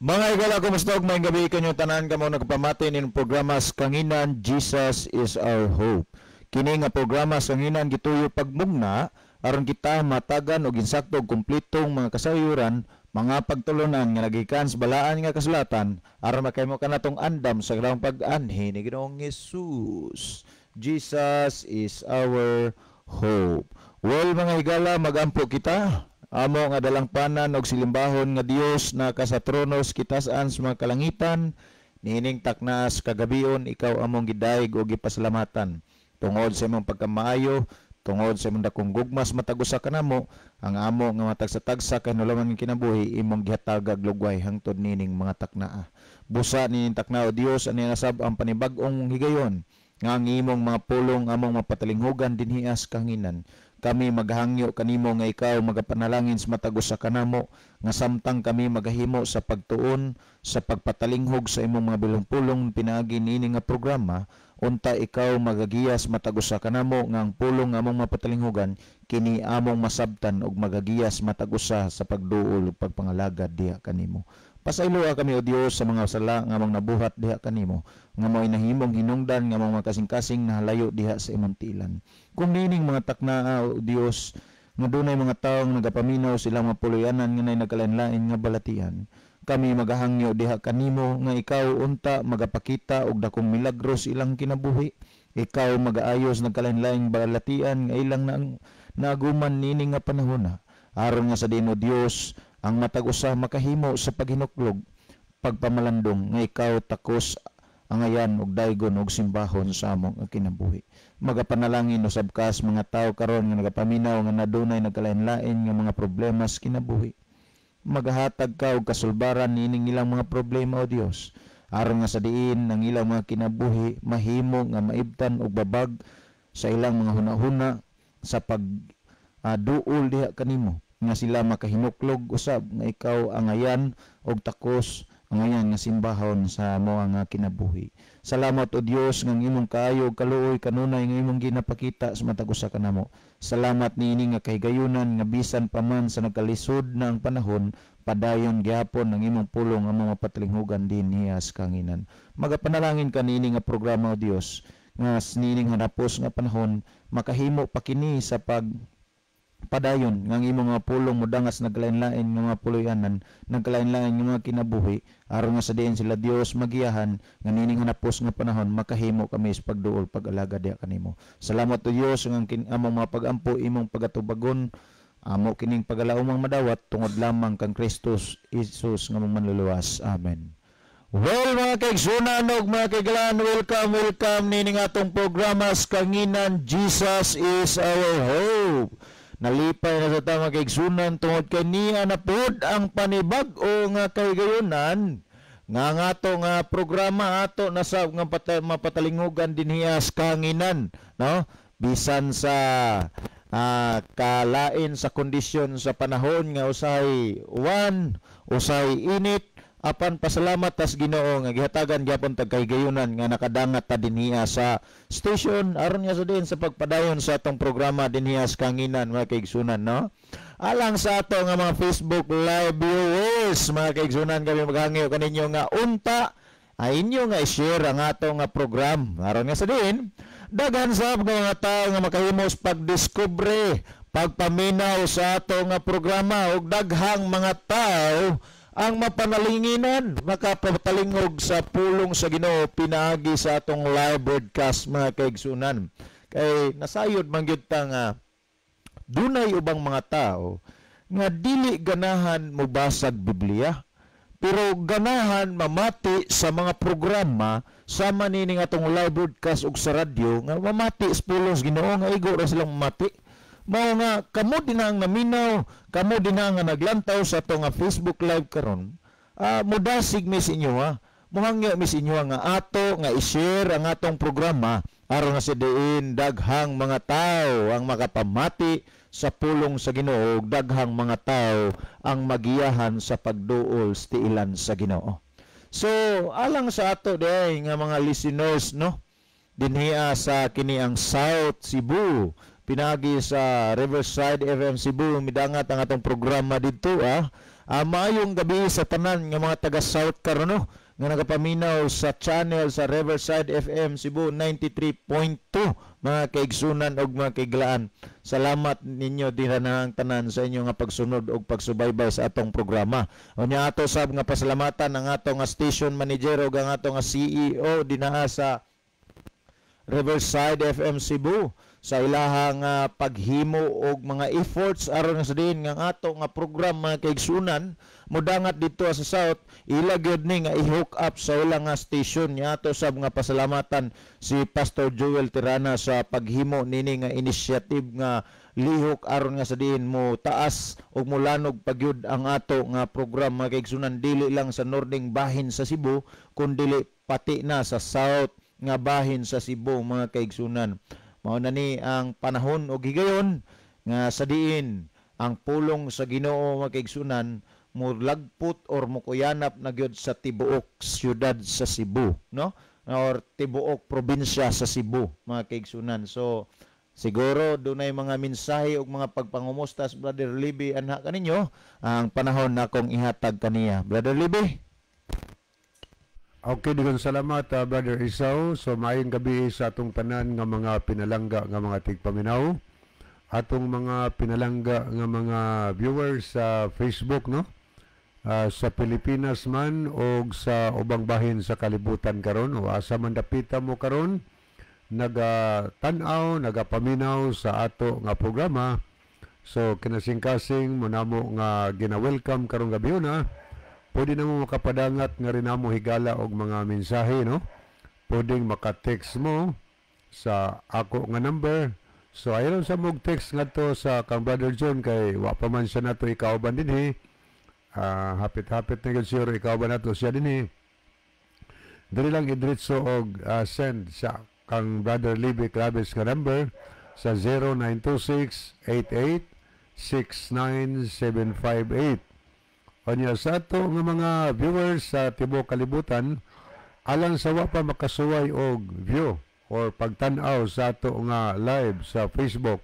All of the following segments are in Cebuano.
Mga higala, kumusta og maayong gabi kanyo tanan kamo nagpamati ning programa sa Kanginan, Jesus is Our Hope. Kini nga programa sa Kanginan gituyo pagmugna aron kita matagan og insakto og kumpletong mga kasayuran, mga pagtulunan nga nagikan sa balaan nga kasulatan aron makahimo kanatong andam sa kadlawng pag-anhi ni Ginoong Hesus. Jesus is our hope. Well, mga higala, magampo kita. Amo nga dalangpanan og silimbahon nga Dios na sa trono sa kitasan sa mga kalangitan, niining taknas kagabion ikaw among gidayeg og gipasalamatan tungod sa imong pagkamaayo, tungod sa imong dakong gugma sa matag usa kanamo. Ang amo nga matagsa-tagsa kahinulaman nga kinabuhi imong gihatagag lugway hangtod niining mga taknaa. Busa niining taknaa, o Dios, ani nasab ang panibag-ong higayon nga ang imong mga pulong among mapatalinghugan dinhi sa Kanginan. Kami maghangyo kanimo nga ikaw magapanalangin sa matag usa kanamo nga samtang kami magahimo sa pagtuon sa pagpatalinghog sa imong mga bilong pulong pinaagi niini nga programa, unta ikaw magagiyas matag usa kanamo nga ang pulong nga among mapatalinghugan kini among masabtan ug magagiyas matag usa sa pagduol ug pagpangalagad diha kanimo. Pasayloa kami, o Dios, sa mga sala nga among nabuhat diha kanimo, nga mao'y nahimong hinungdan nga among mga kasing-kasing nahalayo diha sa imong tilan. Kung niining mga taknaa, o Dios, nga dunay mga tawo nga nagapaminaw silang mga puloy-anan nga nay nagkalain-lain nga balatian, kami magahangyo diha kanimo nga ikaw unta magapakita og dakong milagro sa ilang kinabuhi. Ikaw magaayos nagkalain-laing balatian nga ilang naaguman niini nga panahona. Aron nga sa diin, o Dios, ang matag usa makahimo sa paghinuklog, pagpamalandong nga ikaw takos angayan og daygon og simbahon sa among kinabuhi. Magapanalangin usab kas mga tawo karon nga nagapaminaw nga nadunay nagkalain-lain nga mga problema sa kinabuhi. Magahatag ka og kasulbaran niining ilang mga problema, o Dios. Aron nga sa diin ang ilang mga kinabuhi mahimo nga maibtan og babag sa ilang mga hunahuna sa pag duol diha kanimo, nga sila makahinuklog usab nga ikaw angayan og takos angayan nga simbahon sa amo nga kinabuhi. Salamat, o Dios, nga ang imong kaayo ug kaluoy kanunay nga imong ginapakita sa matag usa kanamo. Salamat niini nga kahigayunan nga bisan pa man sa nagkalisod na ang panahon, padayon gihapon ang imong pulong among mapatalinghugan dinhi sa Kanginan. Magapanalangin ka niini nga programa, o Dios, nga niining hanapos nga panahon makahimo pa kini sa pag padayon nga ang imong mga pulong modangas nagkalain-lain nga mga puloy-anan, nagkalain-lain nga mga kinabuhi, aron nga sa diin sila, Dios, magiyahan nga niining hanapos nga panahon makahimo kami sa pagduol, pag-alagad diha kanimo. Salamat, o Dios, nga ang among mga pagampo imong pagatubagon. Amo kining pagalaumang madawat tungod lamang kang Kristus Jesus nga among manluluwas. Amen. Well, mga kaigsunan ug mga kaigalan, welcome, welcome nining atong programa sa Kanginan, Jesus is Our Hope. Nalipay na sa ta, mga kaigsunan, tungod kay niya na pod ang panibag-o nga kahigayunan nga ang ato nga programa ato na sa nga mapatalingugan dinhi sa Kanginan, no? Bisan sa kalain sa kondisyon sa panahon nga usahay uwan, usahay init, apan pasalamat tas Ginoo nga gihatagan gyapon tag kahigayunan nga nakadangat ta dinhiya sa station aron nga sa din sa pagpadayon sa atong programa dinhiya sa Kanginan, mga kaigsunan, no? Alang sa ato nga mga Facebook Live viewers, mga kaigsunan, kami maghangyo kaninyo nga unta ay inyo nga i-share ang ato nga program aron nga sa din daghan sab nga mga tawo nga makahimos pagdiskubre, pagpaminaw sa ato nga programa ug daghang mga tawo ang mapanalinginan, makapatalingog sa pulong sa Ginoo pinaagi sa atong live broadcast, mga kaigsunan. Kay nasayod man gyud ta nga dunay ubang mga tao nga dili ganahan mobasag Biblia pero ganahan mamati sa mga programa sama niini nga atong live broadcast ug sa radyo, nga mamati sa pulong sa Ginoo, nga igo ra silang mamati. Mao nga kamo din ang naminaw, kamo din ang nga naglantaw sa ato nga Facebook Live karon. Mudasig mi sa inyo ha. Muhangyo mi sa inyo nga ato nga i-share ang atong programa aron nga sa diin daghang mga tao ang makapamati sa pulong sa Ginoo ug daghang mga tao ang magiyahan sa pagduol sa tiilan sa Ginoo. So alang sa ato diay nga mga listeners, no, dinhiya sa kini ang South Cebu, pinaagi sa Riverside FM Cebu, midangat ang atong programa didto ah. Maayong gabi sa tanan nga mga taga South karon, no, nga nagapaminaw sa channel sa Riverside FM Cebu 93.2, mga kaigsunan og mga kaiglaan. Salamat ninyo dinha ang tanan sa inyo nga pagsunod og pagsubaybay sa atong programa. Unya ato sab nga pasalamatan ang ato nga station manager ug ang ato nga CEO dinha sa Riverside FM Cebu sa ilahang paghimo og mga efforts aron nga sa diin nga ang ato nga program, mga kaigsunan, mudangat dito sa South. Ila gyud ni nga i-hook up sa ila nga station. Nya ato sab nga pasalamatan si Pastor Joel Tirana sa paghimo nini nga initiative nga lihok aron nga sa diin mo taas ug mulanog pagyud ang ato nga program, mga kaigsunan, dili lang sa northern bahin sa Cebu kundili pati na sa south nga bahin sa Cebu, mga kaigsunan. Mao na ni ang panahon og higayon nga sa diin ang pulong sa Ginoo, mga kaigsunan, mulagpot or mukuyanap na gyud sa tibuok syudad sa Cebu, no, or tibuok probinsya sa Cebu, mga kaigsunan. So siguro dunay mga mensahe ug mga pagpangumusta sa Brother Libby anha kaninyo. Ang panahon na akong ihatag kaniya. Brother Libby. Okay, daghang salamat, Brother Isao. So maayong gabi sa atong tanan nga mga pinalangga nga mga tigpaminaw. Atong mga pinalangga nga mga viewers sa Facebook, no? Sa Pilipinas man o sa ubang bahin sa kalibutan karon o asa man dapita mo karon naga-tan-aw, nagapaminaw sa ato nga programa. So kinasing-kasing mo namo nga gina-welcome karong gabi na. Pwede na mo makapadangat nga rin namo higala og mga mensahe, no? Pwedeng maka-text mo sa ako nga number. So ayaw sa mog text ngadto sa kang Brother John kay wa pa man siya nato ikauban dinhi. Hapit-hapit na gyud siguro ikauban nato siya dinhi. Dili lang idritso og send sa kang Brother Libby Claves nga number sa 0926 88 69758. Onya sa ato nga mga viewers sa tibuok kalibutan, alang sa wa pa makasuway og view or pagtan-aw sa ato nga live sa Facebook,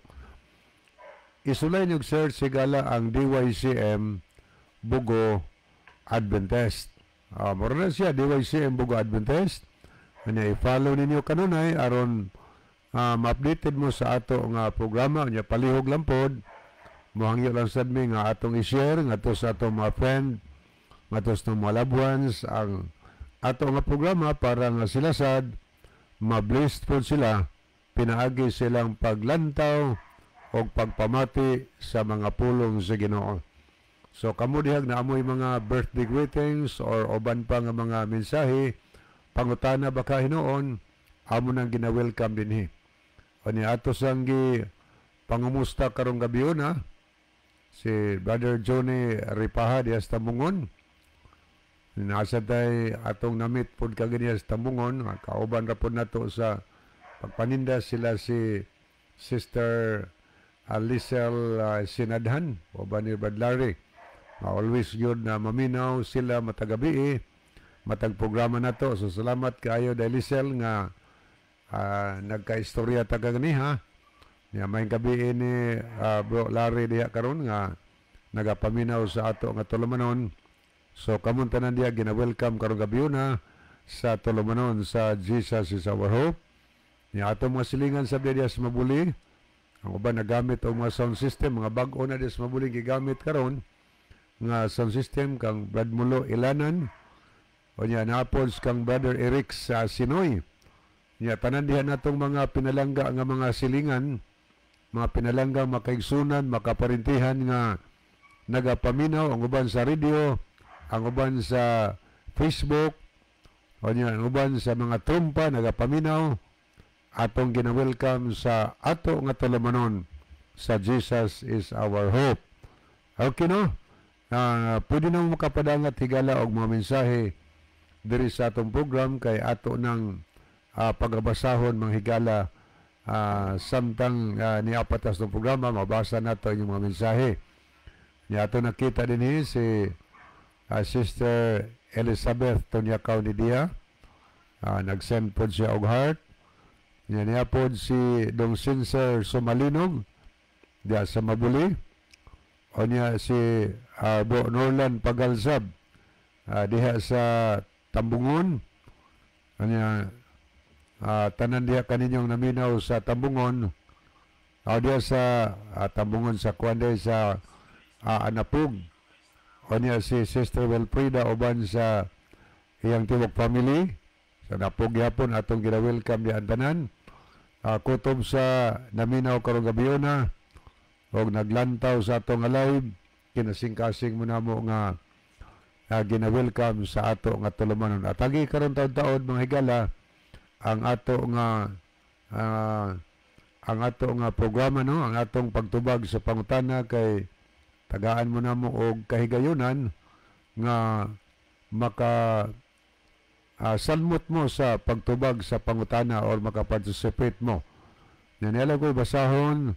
isulay niyo search sigala ang DYCM Bugo Adventist. Mura na siya, DYCM Bugo Adventist. Anya i-follow ninyo kanunay aron ma-updated mo sa ato nga programa. Anya palihog lang pod, mohangyo lang sad mi nga atong i-share ngadto sa atong mga friend, ngadto sa atong mga loved ones ang ato nga programa para nga sila sad ma-blessed pod sila pinaagi silang paglantaw o pagpamati sa mga pulong sa Ginoo. So kamo dihag na amoy mga birthday greetings or uban pa nga mga mensahe, pangutana baka hinuon, amo nang gina-welcome dinhi. Ani ato sang gi pangumusta karong gabi na si Brother Johnny Ripaha diya sa Tambungon. Nasa tay atong namit pod kaganiya sa Tambungon, kauban ra pod nato sa pagpaninda sila si Sister Lisel Sinadhan uban ni Brad Larry. Always yun na maminaw sila matagabi matag programa nato. So salamat kaayo dahil Lisel nga nagkaistorya ta kaganiha. Nya may gabi ni Bro Larry diha karon nga nagapaminaw sa ato nga tulumanon. So kamon tanan diha gina-welcome karong gabi na sa tulumanon sa Jesus is Our Hope. Nya ato mga silingan sa diha sa Mabuli. Ang uban nagamit og mga sound system, mga bag-o na diha sa Mabuli gigamit karon nga sound system kang Brad Mulo Ilanan. O nya napod kang Brother Eric sa Sinoy. Nya tanan diha natong mga pinalangga nga mga silingan, mga pinalangga makaigsunan, makaparintihan nga nagapaminaw, ang uban sa radio, ang uban sa Facebook, o niya, ang uban sa mga trumpa nagapaminaw, atong gina-welcome sa ato nga tulumanon sa Jesus is Our Hope. Okay, no? Pwede na mo makapadangat higala og mga mensahe diri sa atong program kay ato nang pagabasahon mga higala samtang niapatas ng programa, mabasa nato inyong mga mensahe. Niya ato nakita din si Sister Elizabeth Tonyakaw ni Dia. Nag-send po siya og heart. Niya niya po si Dong Sinser Sumalinog diya sa Mabuli. Onya si Bro Norlan Pagalsab diha sa Tambungon. Onya tanan diha kaninyong naminaw sa Tambungon. Diha sa Tambungon sa kuan sa Anapug. Onya si Sister Wilfrida uban sa iyang tibuok family sa Napug gyapon, atong gina-welcome di ang tanan. Kutob sa naminaw karong gabhiona og naglantaw sa atong live, kinasing-kasing mo namo nga gina-welcome sa ato nga tulumanon. At agi karon taon-taon, mga higala, ang ato nga programa, no, ang atong pagtubag sa pangutana kay tagaan mo namo og kahigayunan nga maka salmot mo sa pagtubag sa pangutana or makaparticipate mo. Nanela ko basahon,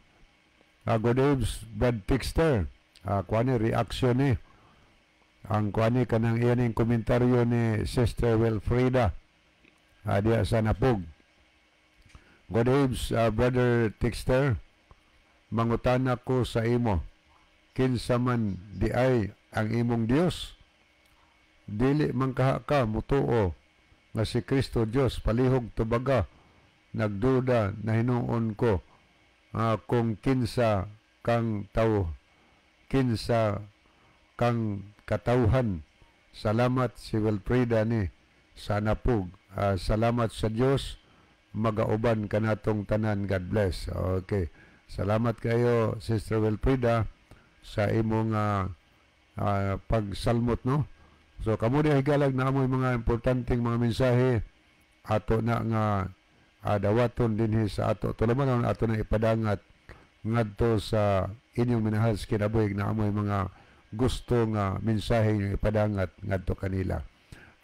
good eves, Brad Tixter. Kuani reaction ni ang kuani kanang iyan yung komentaryo ni Sister Wilfrida diya sa Napug. "Good eves, Brother Tixter. Mangutana ko sa imo. Kinsa man di ay ang imong Dios? Dili man kaha ka mutuo nga si Kristo Dios? Palihog tubaga. Nagduda na hinuon ko kung kinsa kang tao, kinsa kang katawhan. Salamat." Si Wilfrida ni sa Napug. Salamat sa Dios, magauban kanatong tanan. God bless. Okay. Salamat kayo, Sister Wilfrida, sa imong pagsalmot, no. So kamo di higalag na amoy mga importanteng mga mensahe ato na nga dawaton dinhi sa ato tulumanon, ato na ipadangat ngadto sa inyong minahal sa kinabuhi na amoy mga gusto nga mensahe inyong ipadangat ngadto kanila.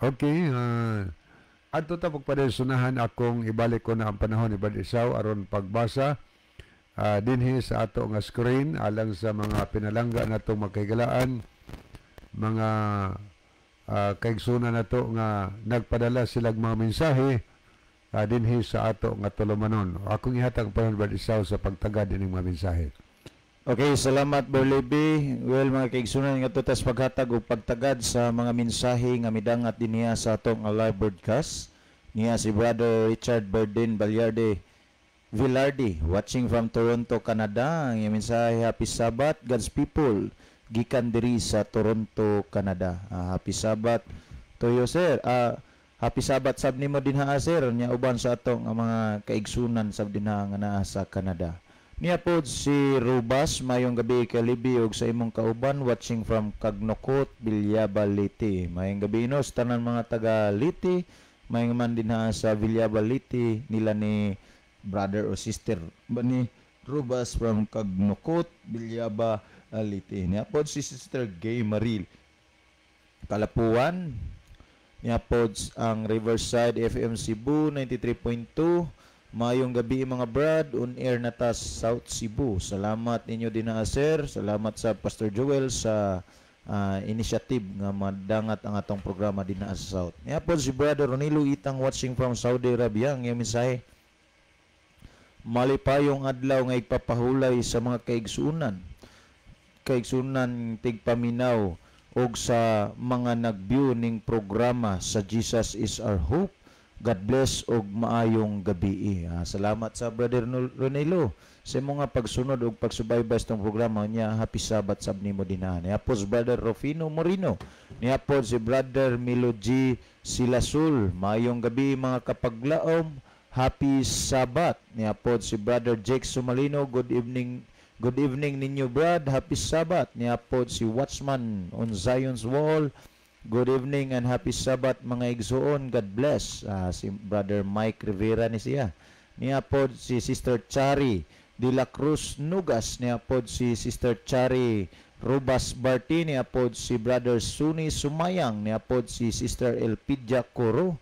Okay, adto ta pagpadaysunahan, akong ibalik ko na ang panahon ni Brad Isaw aron pagbasa dinhi sa ato nga screen alang sa mga pinalangga natong makahigalaan, mga kaigsunan nato nga nagpadala silag mga mensahe dinhi sa ato nga tulumanon. Akong ihatag ang panahon, Brad Isaw, sa pagtagad dining mga mensahe. Okay, salamat, Berlebi. Well, mga kaigsunan, nga tutas paghatag og pagtagad sa mga mensahe nga midangat dinhiya sa atong live broadcast. Niya si Brother Richard Berdin Balyarde Villardi, watching from Toronto, Canada. Ang iyang mensahe, "Happy Sabbath, God's people. Gikan diri sa Toronto, Canada." Happy Sabbath to you, sir. Happy Sabbath sab nimo dinha, sir. Nya uban sa atong ang mga kaigsunan sab dinha nga naa sa Canada. Niya po si Rubas, "Mayong gabi kay Libby ug sa imong kauban, watching from Kagnokot, Villaba, Leyte." Mayong gabi no sa tanan mga taga Leyte, mayong man dinha sa Villaba, Leyte nila ni brother o sister ba ni Rubas from Kagnokot, Villaba, Leyte. Niya po si Sister Gay Maril Kalapuan. Niya po ang Riverside FM Cebu 93.2. "Mayong gabi, mga brad, on air na ta South Cebu." Salamat ninyo din na, sir. Salamat sa Pastor Joel sa initiative nga madangat ang atong programa din na sa South. Niya po si Brother Ronilo Itang, watching from Saudi Arabia. Ang iyang mensahe, "Malipayong adlaw nga igpapahulay sa mga kaigsunan. Kaigsunan tigpaminaw og sa mga nag-view ning programa sa Jesus is Our Hope. God bless og maayong gabi." Salamat sa Brother Ronelo sa imong nga pagsunod og pagsubaybay sa tong programa niya. Happy Sabbath sab nimo dinha. Niya po si Brother Rufino Morino. Niya po si Brother Milo G. Silasul. "Maayong gabi, mga kapaglaom. Happy Sabbath." Niya po si Brother Jake Sumalino. "Good evening. Good evening ninyo, Brad. Happy Sabbath." Niya po si Watchman on Zion's Wall. "Good evening and happy Sabbath, mga igsuon. God bless." Si Brother Mike Rivera ni siya. Niya po si Sister Chari de la Cruz Nugas. Niya po si Sister Chari Rubas Barti. Niya po si Brother Suni Sumayang. Niya po si Sister Elpidia Coro.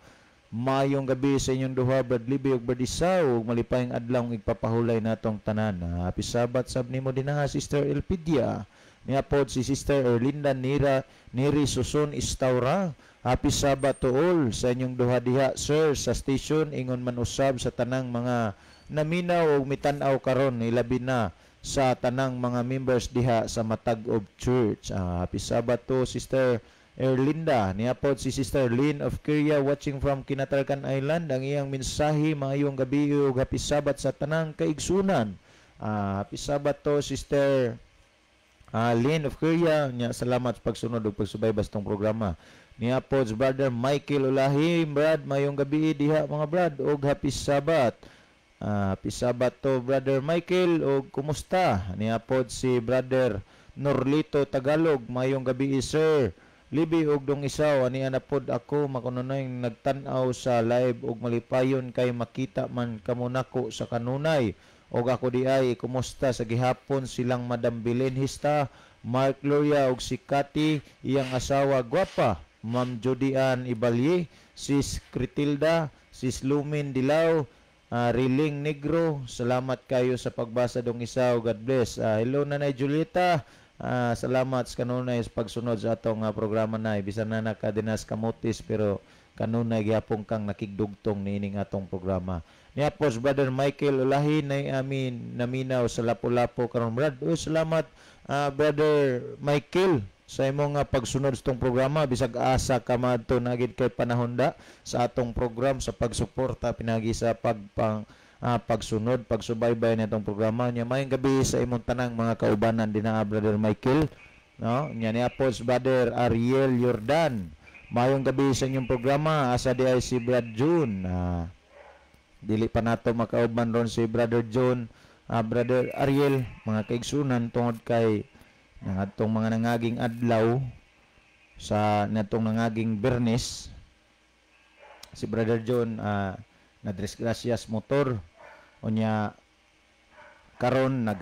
"Mayong gabi sa inyong duha, Brad Libby ug Brad Isaw, ug malipayong adlaw igpapahulay natong tanan." Happy Sabbath sab nimo dinha, Sister Elpidia. Niya pod si Sister Erlinda Nira Neri Susun Istaura. "Happy Sabbath to all sa inyong duha diha, sir, sa station. Ingon man usab sa tanang mga naminaw ug mitan-aw karon, ilabi na sa tanang mga members diha sa Matag-ob Church. Happy Sabbath to Sister Erlinda. Niya pod si Sister Lynn of Korea watching from Kinatarkan Island. Ang iyang mensahe, maayong gabi ug happy Sabbath sa tanang kaigsunan. Happy Sabbath to Sister Lynn of Korea. Nya salamat sa pagsunod ug pagsubaybay sa tong programa. Niya pod si Brother Michael Ulahim. Brad, maayong gabi diha mga brad ug happy Sabbath. Happy Sabbath to Brother Michael ug kumusta? Niya pod si Brother Norlito Tagalog. Maayong gabi, sir. Libi og dong isaw, ani na pod ako makununay nagtan-aw sa live ug malipayon kay makita man kamo nako sa kanunay. Og ako di ay kumusta sa gihapon silang Madam Belen Hista, Mark Gloria ug si Cathy iyang asawa gwapa, Ma'am Judy Ann Ibalye, Sis Critilda, Sis Lumin Dilaw, Riling Negro. Salamat kayo sa pagbasa, dong isaw. God bless. Hello Nanay Julieta. Salamat sa kanunay sa pagsunod sa atong programa na. Bisan na nakadinas kamutis pero kanunay gyapon kang nakigdugtong niining atong programa. Niya po si Brother Michael Ulahin na amin naminaw sa Lapu-Lapu karon brad. Oh, salamat Brother Michael sa imong pagsunod sa atong programa bisag asa ka madto nagid kay panahon da sa atong program sa pagsuporta pinagi sa pagsunod, pagsubaybay na itong programa niya. Maayong gabi sa imong tanang mga kaubanan din na, Brother Michael. No? Nya niya po si Brother Ariel Jordan. Maayong gabi sa inyong programa. Asa di ay si Brad June. Dili pa nato makauban ron si Brother June, Brother Ariel, mga kaigsunan, tungod kay nangadtong mga nangaging adlaw sa natong nangaging Bernes si Brother John na disgrasyas motor. Unya karon nag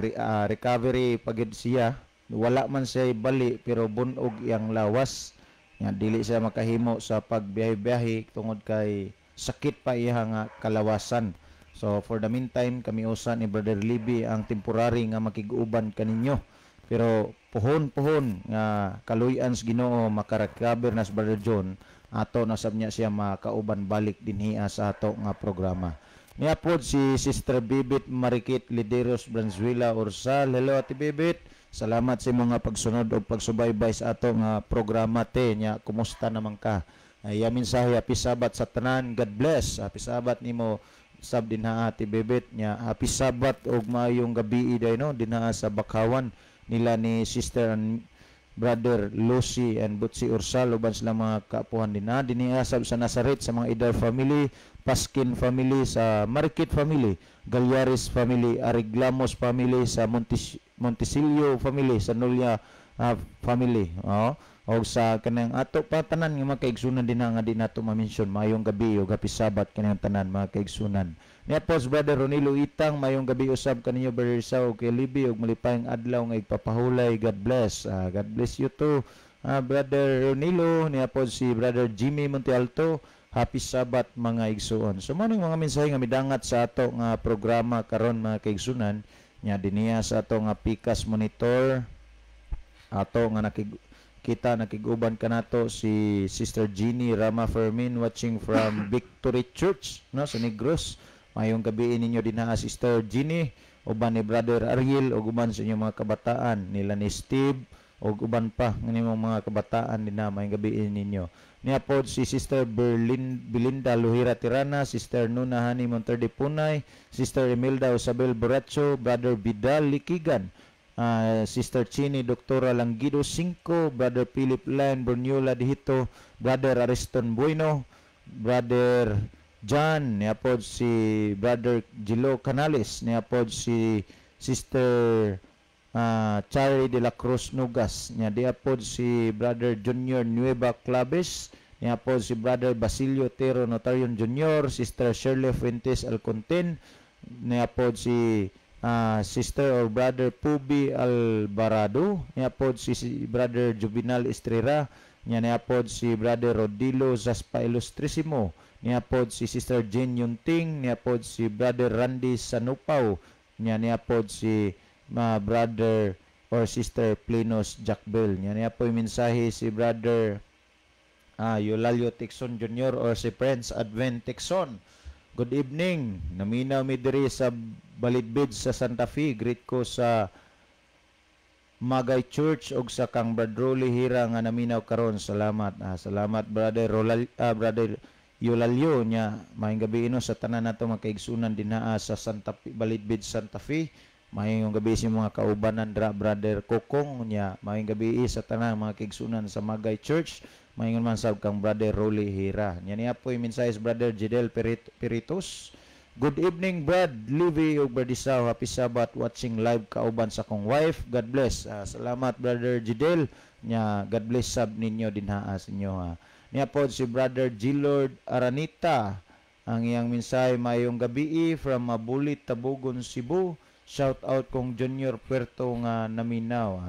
recovery pagid siya, wala man siya bali pero bunog iyang lawas nya, dili siya makahimo sa pagbiyahe-biyahe tungod kay sakit pa iya nga kalawasan. So for the meantime, kami usa ni Brother Libby ang temporary nga makig-uban kaninyo, pero puhon-puhon nga kaluy-an sa Ginoo makarecover na si Brother John, ato na sab niya siya makauban balik dinhi sa ato nga programa. Niya pod si Sister Bibit Marikit Lideros Branzuela Ursal. Hello Ate Bibit. Salamat sa imong pagsunod o pagsubaybay sa ato nga programa te. Nya kumusta naman ka? Ay mensahe, happy Sabbath sa tanan. God bless. Happy Sabbath nimo sab dinha Ate Bibit. Nya happy Sabbath ug maayong gabi day no dinha sa Bakawan nila ni Sister and Brother Lucy and Butsi Ursal uban sila mga kaapuhan dinha dinhi sab sa Nazaret sa mga Idar family, Paskin family, sa Marikit family, Galyaris family, Ariglamos family, sa Montesilio family, sa Nulia family. Oh, og sa kanang ato pa tanan nga mga kaigsunan dinha nga di nato ma-mention, maayong gabi ug happy Sabbath kanang tanan mga kaigsunan. Niya po si Brother Ronilo Itang, maayong gabi usab kaninyo Brother Sao kay Libi ug malipayong adlaw nga igpapahulay. God bless. God bless you too, Brother Ronilo. Niya po si Brother Jimmy Montealto. Happy Sabbath mga igsuon. So mao ning mga mensahe nga midangat sa ato nga programa karon mga kaigsunan. Nya dinhiya sa ato nga Pikas monitor ato nga nakikita nakiguban kanato si Sister Jeannie Rama Fermin watching from Victory Church no sa Negros. Maayong gabi ninyo dinha Sister Jeannie, uban ni Brother Ariel ug uban sa inyong mga kabataan nila ni Steve ug uban pa ng inyong mga kabataan dinha, maayong gabi ninyo. Niya pod si Sister Belinda Luhira Tirana, Sister Nuna Hani Monterde Punay, Sister Imelda Isabel Boracho, Brother Vidal Likigan, Sister Chini Doktora Langido Cinco, Brother Philip Lan Berniola Dihito, Brother Ariston Bueno, Brother John, niya pod si Brother Gilo Canales, niya pod si Sister Chari de la Cruz Nugas, niya diya pod si Brother Junior Nueva Claves, niya pod si Brother Basilio Tero Notarion Jr., Sister Shirley Fuentes Alcontin, niya pod si Sister or Brother Pubi Alvarado, niya pod si Brother Juvenal Estrera, niya pod si Brother Rodilo Zaspa Ilustrisimo, niya pod si Sister Jane Yunting, niya pod si Brother Randy Sanupaw, niya pod si Brother or Sister Plinos Jackbell. Niya po yung mensahe si Brother Eulalio Tixon Jr. or si Prince Advent Tixon. Good evening. Naminaw mi diri sa Balidbid sa Santa Fe. Greet ko sa Magay Church og sa kang Brad Rolly Hira nga naminaw karon. Salamat. Salamat, Brother Rolal, Brother Eulalio nya. Maayong gabi ino sa tanan nato mga kaigsunan dinha sa Santa Fe, Balidbid, Santa Fe. Maayong gabi sa mga kaubanan dra, Brother Kokong nya. Maayong gabi sa tanan mga kaigsunan sa Magay Church. Maayong man sab kang Brother Rolly Hira. Nya niya po'y mensahe Brother Jidel Peritos. "Good evening, Brad Livy ug Brad Isao. Happy Sabbath, watching live kauban sa akong wife. God bless." Salamat, Brother Jidel. Nya God bless sab ninyo dinha sa inyo. Ha. Niya po si Brother Gilord Aranita. Ang iyang mensahe, "Maayong gabi from Mabulit, Tabogon, Cebu. Shout out kong Junior Puerto nga naminaw."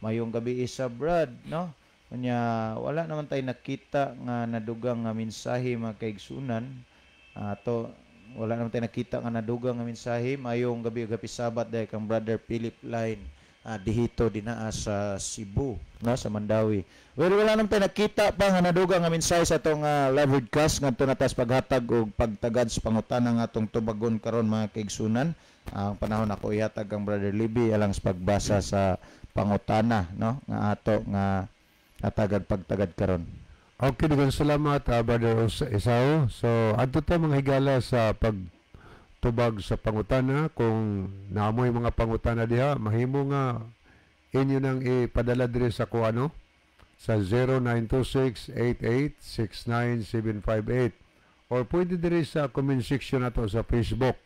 Maayong gabi sa Brad, no? Nya wala naman tayo nakita nga nadugang nga mensahe, mga kaigsunan. To wala naman tayo nakita nga nadugang nga mensahe. Maayong gabi ug happy Sabbath dahil kang Brother Philip Line dihito dinaa sa Cebu, no, sa Mandawi. Well, wala naman tayo nakita pa nga nadugang nga mensahe sa atong live broadcast ngadto na tas paghatag og pagtagad sa pangutana nga atong tubagon karon, mga kaigsunan. Ang panahon ako ihatag kang Brother Libby alang sa pagbasa sa pangutana, no, nga ato nga hatagad pagtagad karon. Okay, daghang salamat, Brother Esau. So, adto ta, mga higala, sa pagtubag sa pangutana. Kung naamoy mga pangutana diha, mahimo nga inyo nang ipadala diri sa kuano sa 0926-88-69758 or pwede diri sa comment section nato sa Facebook.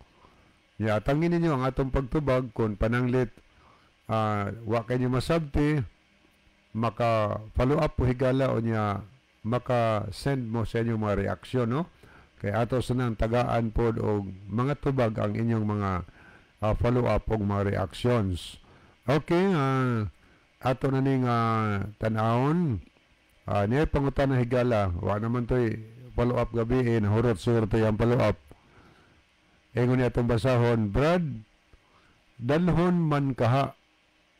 Ya, atangin ninyo ang atong pagtubag. Kung pananglit wa kayo masabti, maka follow up po, higala, o niya maka-send mo sa inyong mga reaksyon, no? Kay ato sa nang tagaan pod og mga tubag ang inyong mga follow up og mga reactions. Okay, ato na ning tan-awon. Niya pangutana, higala, wa naman to'y follow up gabi eh, nahurot siguro to yung follow up. Ingon niya, atong basahon, "Brad, dalhon man kaha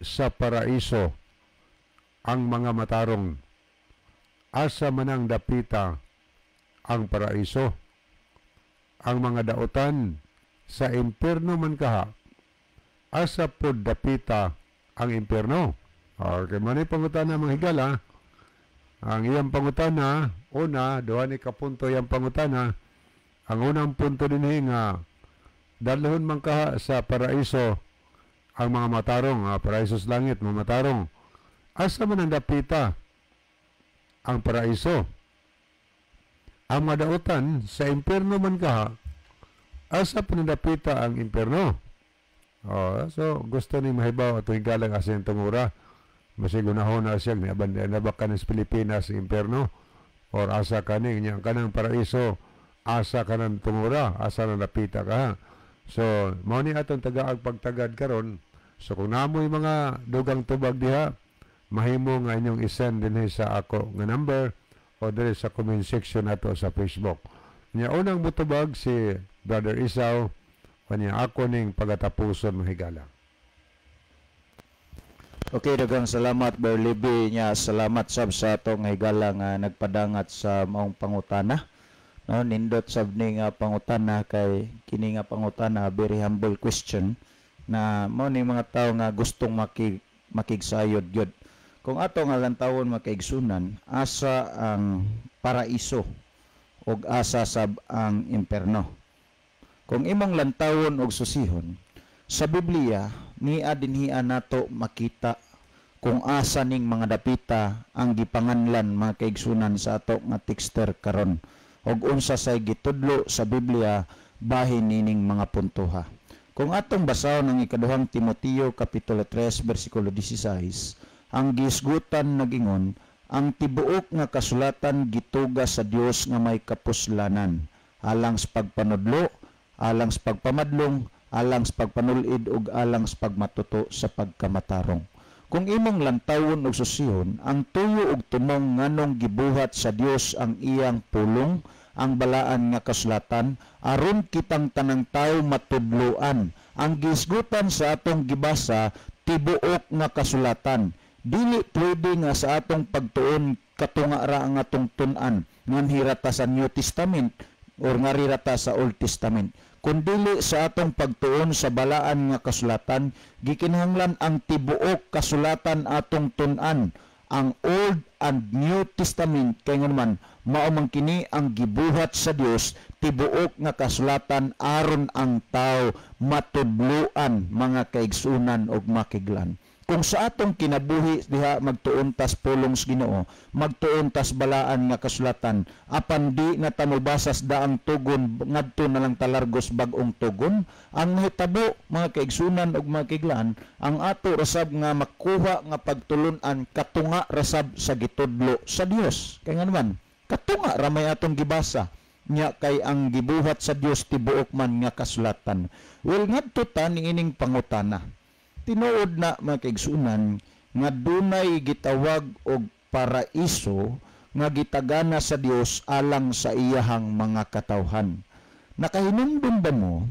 sa paraiso ang mga matarong? Asa man ang dapita ang paraiso? Ang mga dautan sa impierno man kaha? Asa pod dapita ang impierno?" Okay, man pangutana, mga higala. Ang iyang pangutana, una, duha ni ka punto iyang pangutana. Ang unang punto dinhi nga dalhon man kaha sa paraiso ang mga matarong, paraiso sa langit, mga matarong. Asa man ang dapita ang paraiso? Ang madautan sa impierno man kaha? Asa pa dapita ang impierno? Oh, so gusto ni mahibaw ato higalang asa yung tungura. Masig unahon na siya ni aban na ba ka sa Pilipinas impierno or asa kani nya kanang paraiso, asa ka ng tungura, asa na dapita ka? So mao ni atong tagaag pagtagad karon. So kung namoy mga dugang tubag diha, mahimo nga inyong isend dinhi sa ako nga number o diri sa comment section nato sa Facebook. Nya unang mutubag si Brother Isaw, kanya ako ning pagatapuson, mga higala. Okay, daghang salamat, Berlibi nya. Salamat sab sa atong higala nga nagpadangat sa maong pangutana. No, nindot sab ni nga pangutana kay kini nga pangutana, very humble question na mao ni mga tawo nga gustong makigsayod gyud. Kung ato nga lantawon, mga kaigsunan, asa ang paraiso ug asa sab ang imperno? Kung imong lantawon og susihon sa Biblia, nia dinhia nato makita kung asa ning mga dapita ang gipanganlan, mga kaigsunan, sa ato nga texter karon ug unsa say gitudlo sa Biblia bahin nining mga puntoha. Kung atong basahon ang ikaduhang Timoteo kapitulo 3 bersikulo 16, ang gisgutan nagingon, "Ang tibuok nga kasulatan gituga sa Dios nga may kapuslanan alang sa pagpanudlo, alang sa pagpamadlong, alang sa pagpanulid ug alang sa pagmatuto sa pagkamatarong." Kung imong lantawon og susihon ang tuyo ug tumong nganong gibuhat sa Dios ang iyang pulong, ang balaan nga kasulatan, aron kitang tanang tawo matudloan. Ang gisgutan sa atong gibasa, tibuok nga kasulatan. Dili pwede nga sa atong pagtuon katunga ra ang atong tun-an, nganhi ra ta sa New Testament or ngari ra ta sa Old Testament. Kundili sa atong pagtuon sa balaan nga kasulatan, gikinahanglan ang tibuok kasulatan atong tun-an, ang Old and New Testament, kay ngano man mao man kini ang gibuhat sa Dios, tibuok nga kasulatan aron ang tao matudloan, mga kaigsunan ug makiglan. Kung sa atong kinabuhi diha magtuon tas pulong sa Ginoo, magtuon tas balaan nga kasulatan, apan di na ta mobasas daang tugon, ngadto na lang talargos bag-ong tugon, ang nahitabo, mga kaigsunan ug mga kiglaan, ang ato rasab nga makuha nga pagtulun-an katunga rasab sa gitudlo sa Dios. Kay nga naman katunga ra may atong gibasa nya, kay ang gibuhat sa Dios tibuok man nga kasulatan. Well, ngadto ta niining pangutana. Tinuod na, mga kaigsunan, nga dunay gitawag og paraiso nga gitagana sa Dios alang sa iyahang mga katawhan. Nakahinumdum ba mo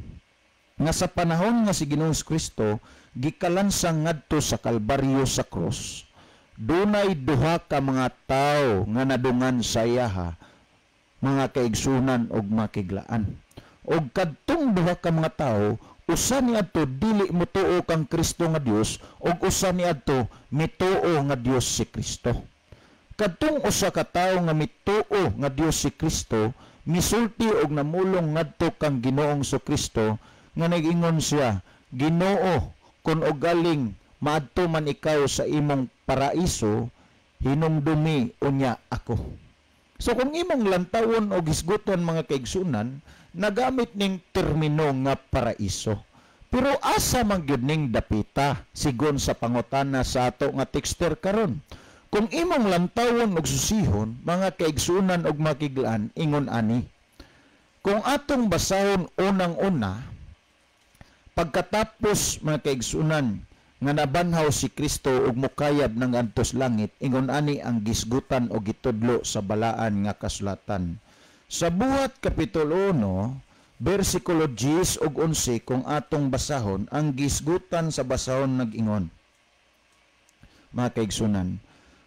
nga sa panahon nga si Ginoong Kristo gikalansang ngadto sa Kalbaryo sa krus, dunay duha ka mga tawo nga nadungan sa iyaha, mga kaigsunan og makiglaan? Og kadtong duha ka mga tawo, usa niadto dili motuo kang Kristo nga Dios ug usa niadto mituo nga Dios si Kristo. Kadtong usa ka tawo nga mituo nga Dios si Kristo, misulti og namulong ngadto kang Ginoong Kristo nga nag-ingon siya, "Ginoo, kun ugaling maadto man ikaw sa imong paraiso, hinumdumi unya ako." So kung imong lantawon o hisguton, mga kaigsunan, nagamit ning termino nga paraiso. Pero asa man gyud ning dapita sigon sa pangutana sa ato nga texter karon? Kung imong lantawon og susihon, mga kaigsunan og makiglaan, ingon ani. Kung atong basahon unang-una, pagkatapos, mga kaigsunan, nga nabanhaw si Kristo ug mukayab ng antos langit, ingon ani ang gisgutan o gitudlo sa balaan nga kasulatan. Sa Buhat Kapitulo 1, versikulo 10 ug 11, kung atong basahon, ang gisgutan sa basahon nag-ingon, mga kaigsunan,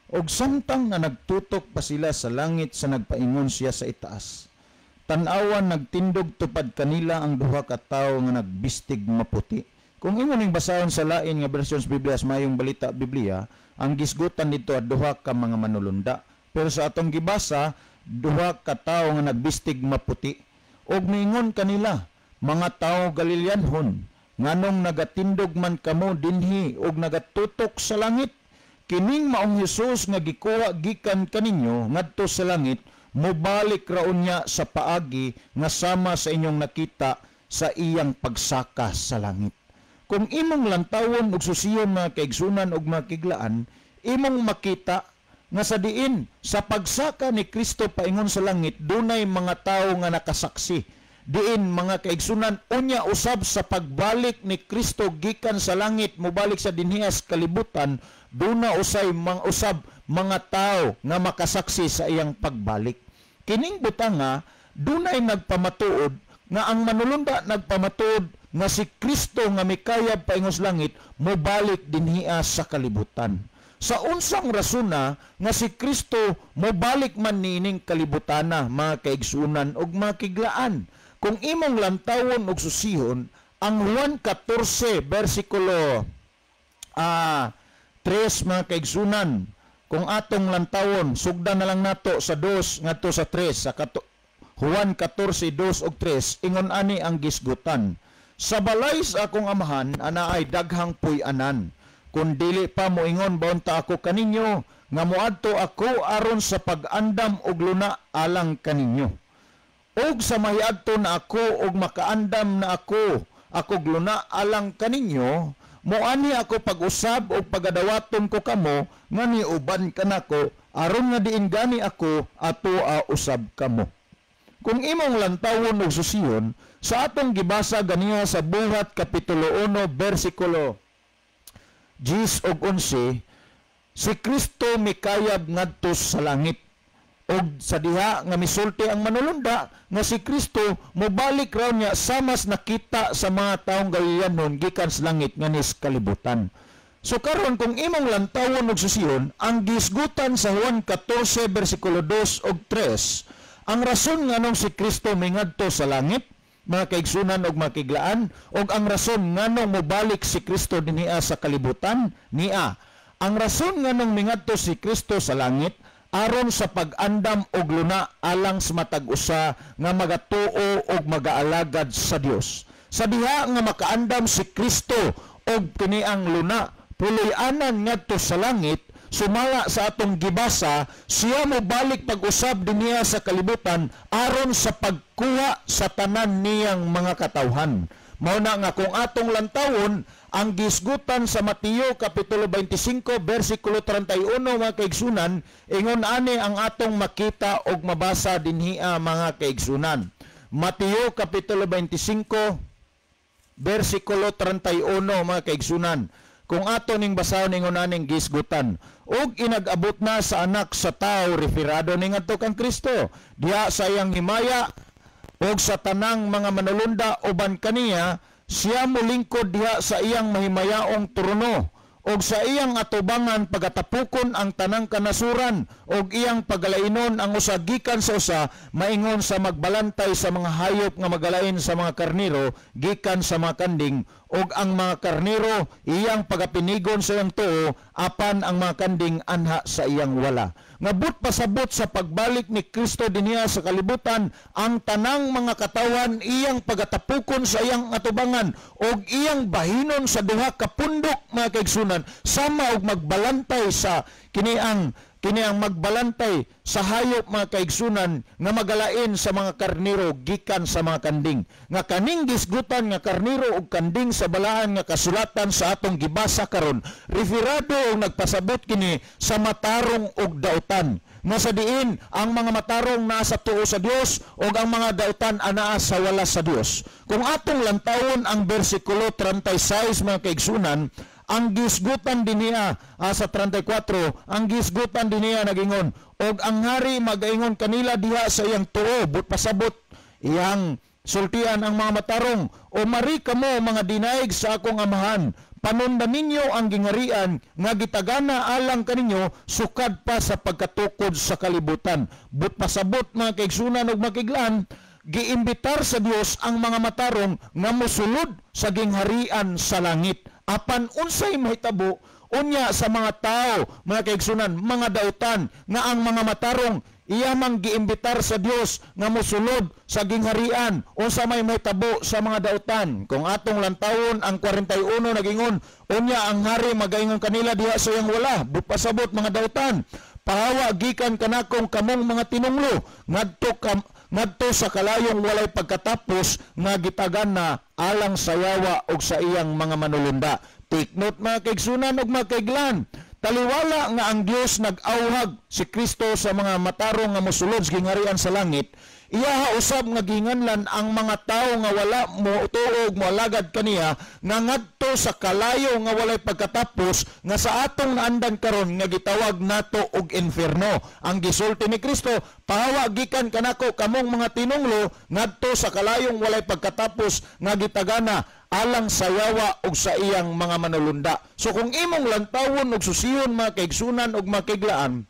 "Og samtang nga nagtutok pa sila sa langit sa nagpaingon siya sa itaas, tan-awan, nagtindog tupad kanila ang duha ka tawo nga nagbistig maputi." Kung imo ning basahon sa lain nga bersyon sa Biblia, sa Mayong Balita Biblia, ang gisgutan dito at duha ka mga manulunda. Pero sa atong gibasa, duha ka tawo nga nagbistig maputi. Og niingon kanila, "Mga tawo Galileanhon, nganong nagatindog man kamo dinhi og nagatutok sa langit? Kining maong Hesus nga gikuha gikan kaninyo ngadto sa langit, mobalik ra unya sa paagi nga sama sa inyong nakita sa iyang pagsaka sa langit." Kung imong lantawon og susiyon, mga kaigsunan og mga kiglaan, imong makita nga sa diin sa pagsaka ni Kristo paingon sa langit, dunay mga tawo nga nakasaksi. Diin, mga kaigsunan, unya usab sa pagbalik ni Kristo gikan sa langit mobalik sa dinhias kalibutan, duna usay mga usab mga tawo nga makasaksi sa iyang pagbalik. Kining butanga dunay nagpamatuod nga ang manulunda nagpamatuod nga si Kristo nga mikayab paingon sa langit mobalik dinhia sa kalibutan. Sa unsang rasuna nga si Kristo mobalik man niining kalibutana, mga kaigsunan ug mga kiglaan? Kung imong lantawon og susihon ang Juan 14 versikulo 3, mga kaigsunan, kung atong lantawon, sugdan na lang nato sa 2 ngadto sa 3, sa Juan 14, 2 ug 3, ingon ani ang gisgutan. "Sa balay sa akong amahan anaay daghang puy-anan. Kun dili pa, moingon baunta ako kaninyo nga moadto ako aron sa pag-andam og luna alang kaninyo. Og sa mahiadto na ako og makaandam na ako akog luna alang kaninyo, moani ako pag-usab og pagadawaton ko kamo nga niuban kanako aron nga diin gani ako atoa usab kamo." Kung imong lantawon og susiyon sa atong gibasa ganiha sa Buhat Kapitulo 1 versikulo 10 ug 11, si Kristo mikayab ngadto sa langit. Og sa diha nga misulti ang manulunda nga si Kristo mobalik raw niya samas nakita sa mga taong Galileanon gikan sa langit nganis kalibutan. So karon, kung imong lantawon og susiyon ang gisgutan sa Juan 14 versikulo 2 ug 3, ang rason nganong si Kristo mingadto sa langit, mga kaigsunan og makiglaan, og ang rason nganong mobalik si Kristo dinhiya sa kalibutan niya. Ang rason nganong mingadto si Kristo sa langit aron sa pag-andam og luna alang sa matag usa nga magatuo og magaalagad sa Dios. Sa diha nga makaandam si Kristo og kini ang luna puloy-anan ngadto sa langit, sumala sa atong gibasa, siya mobalik pag-usab dinhiya sa kalibutan aron sa pagkuha sa tanan niyang mga katawhan. Mao na nga kung atong lantawon ang gisgutan sa Mateo Kapitulo 25 versikulo 31, mga kaigsunan, ingon ani ang atong makita og mabasa dinhiya, mga kaigsunan. Mateo Kapitulo 25 versikulo 31, mga kaigsunan. Kung ato ning basahon, ingon aning gisgutan: "Ug inag-abot na sa Anak sa Tao," referado ning adto kang Kristo, "diha sa iyang himaya ug sa tanang mga manulunda uban kaniya, siya molingkod diha sa iyang mahimayaong trono, ug sa iyang atubangan pagatapukon ang tanang kanasuran, ug iyang pagalainon ang usa gikan sa usa, maingon sa magbalantay sa mga hayop nga magalain sa mga karnero gikan sa mga kanding, ug ang mga karnero iyang pagapinigon sa iyang tuo, apan ang mga kanding anha sa iyang wala." Nga buot pasabot sa pagbalik ni Kristo dinhiya sa kalibutan, ang tanang mga katawan iyang pagatapukon sa iyang atubangan ug iyang bahinon sa duha ka pundok, mga kaigsunan, sama og magbalantay sa kini ang magbalantay sa hayop, mga kaigsunan, nga magalain sa mga karnero gikan sa mga kanding. Nga kaning gisgutan nga karnero ug kanding sa Balaan nga Kasulatan sa atong gibasa karon, referado og nagpasabot kini sa matarong ug dautan, nga sa diin ang mga matarong naa sa tuo sa Dios ug ang mga dautan anaa sa wala sa Dios. Kung atong lantawon ang bersikulo 36, mga kaigsunan, ang gisgutan dinhiya sa 34, ang gisgutan dinhiya nagingon, "Og ang hari magaingon kanila diha sa iyang tuo," but pasabot iyang sultian ang mga matarong, "O mari kamo mga dinaig sa akong Amahan, panundan ninyo ang gingharian nga gitagana alang kaninyo sukad pa sa pagkatukod sa kalibutan." But pasabot, mga kaigsunan ug makiglaan, giimbitar sa Dios ang mga matarong nga mosulod sa gingharian sa langit. Apan unsay mahitabo unya sa mga tao, mga kaigsunan, mga dautan, nga ang mga matarong iya mang giimbitar sa Dios nga mosulod sa gingharian? Unsa may mahitabo sa mga dautan? Kung atong lantawon ang 41, nagingon, "Unya ang hari magaingon kanila diha sa iyang wala," pasabot mga dautan, "Pahawa gikan kanakong kamong mga tinunglo ngadto sa kalayong walay pagkatapos nga gitagan na alang sa yawa og sa iyang mga manulunda." Take note, mga kaigsunan ug mga kaiglan, taliwala nga ang Dios nag-awhag si Kristo sa mga matarong nga mosulod sa gingharian sa langit, iyaha usab nga ginganlan ang mga tawo nga wala motuo ug moalagad kaniya nga ngadto sa kalayo nga walay pagkatapos, nga sa atong naandan karon nga gitawag nato og inferno. Ang gisulti ni Kristo, "Pahawa gikan kanako kamong mga tinunglo ngadto sa kalayong walay pagkatapos nga gitagana alang sa yawa ug sa iyang mga manulunda." So kung imong lantawon ug susihon, mga kaigsunan ug mga kaiglaan,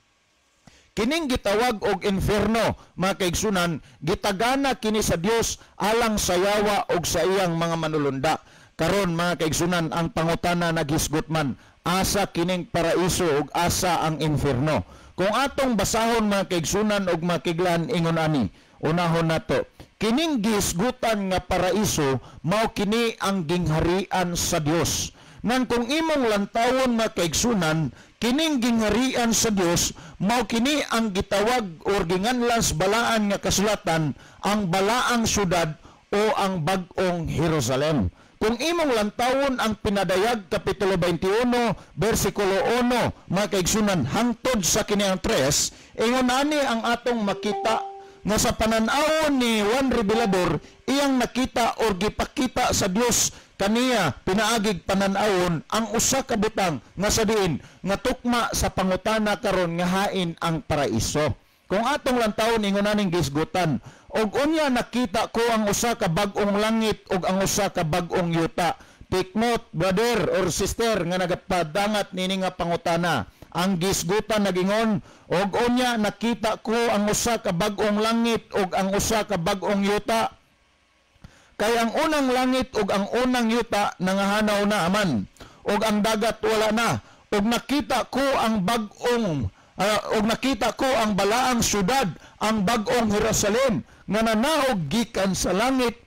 kining gitawag og inferno, mga kaigsunan, gitagana kini sa Dios alang sa yawa og sa iyang mga manulunda. Karon, mga kaigsunan, ang pangutana naghisgot man, asa kining paraiso ug asa ang inferno? Kung atong basahon, mga kaigsunan ug mga kaiglaan, ingon ani, unahon nato. Kining gisgutan nga paraiso mao kini ang gingharian sa Dios. Nang kung imong lantawon, mga kaigsunan, kining gingharian sa Dios mao kini ang gitawag or ginganlan sa Balaan nga Kasulatan ang balaang syudad o ang bag-ong Jerusalem. Kung imong lantawon ang Pinadayag Kapitulo 21 versikulo 1, mga kaigsunan, hangtod sa kini ang 3, ingon ani ang atong makita nga sa panan-awon ni Juan Revelador, iyang nakita or gipakita sa Dios kaniya pinaagig panan-awon ang usa ka butang nga sa diin nga tukma sa pangutana karon nga hain ang paraiso. Kung atong lantawon, ingon aning gisgutan, "Og unya nakita ko ang usa ka bag-ong langit ug ang usa ka bag-ong yuta." Take note, brother or sister nga nagapadangat nini nga pangutana. Ang gisgutan nagingon, "Og unya nakita ko ang usa ka bag-ong langit ug ang usa ka bag-ong yuta. Kay ang unang langit ug ang unang yuta nangahanaw na aman, ug ang dagat wala na. Ug nakita ko ang bag-ong ug nakita ko ang balaang syudad, ang bag-ong Jerusalem, nga nanaog gikan sa langit,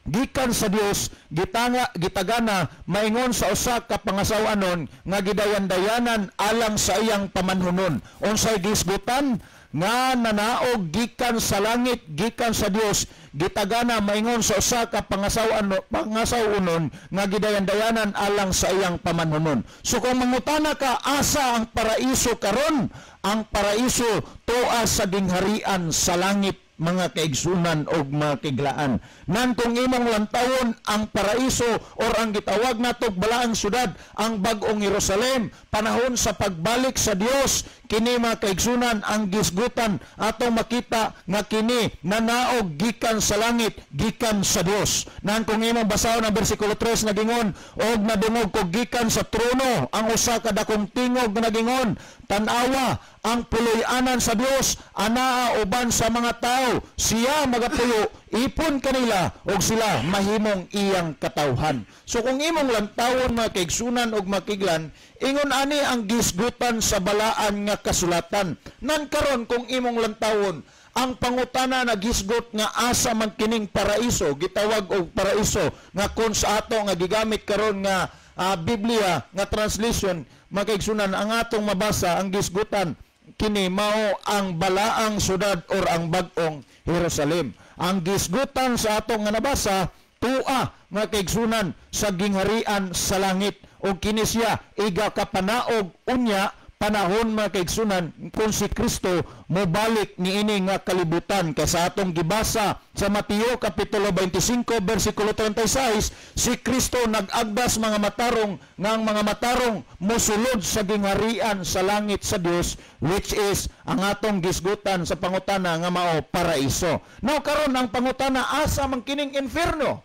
gikan sa Dios, gitanga gitagana maingon sa usa ka pangasaw-anon nga gidayan-dayanan alang sa iyang pamanhunon. Unsay gisgutan? Nga nanaog gikan sa langit, gikan sa Dios, gitagana maingon sa usa ka pangasaw-anon nga gidayan-dayanan alang sa iyang pamanhunon. So kung mangutana ka asa ang paraiso karon, ang paraiso tuwa sa gingharian sa langit, mga kaigsunan og mga kiglaan. Nan kung imong lantawon ang paraiso or ang gitawag natog balaang syudad, ang bag-ong Jerusalem, panahon sa pagbalik sa Dios, kini mga kaigsunan ang gisgutan atong makita nga kini nanaog gikan sa langit, gikan sa Dios. Nan kung imong basahon ang bersikulo 3 nagingon, og nadungog ko gikan sa trono ang usa ka dakong tingog nga nagingon, tan-awa ang puloy-anan sa Dios anaa uban sa mga tao, siya magapuyo ipon kanila og sila mahimong iyang katawhan. So kung imong lantawon mga kaigsunan og makiglan, ingon ani ang gisgutan sa balaan nga kasulatan. Nan karon kung imong lantawon ang pangutana na gisgot nga asa man kining paraiso, gitawag og paraiso nga kon sa ato nga gigamit karon nga Biblia nga translation, mga kaigsunan, ang atong mabasa ang gisgutan kini mao ang balaang syudad or ang bag-ong Jerusalem. Ang gisgutan sa atong nga nabasa tua mga kaigsunan sa gingharian sa langit, og kini siya iga kapanaog unya panahon mga kaigsunan kung si Kristo mobalik niini nga kalibutan. Kay sa atong gibasa sa Mateo kapitulo 25 bersikulo 36, si Kristo nag-agdas mga matarong nga ang mga matarong mosulod sa gingharian sa langit sa Dios, which is ang atong gisgutan sa pangutana nga mao paraiso. Now karon ang pangutana, asa man kining impierno?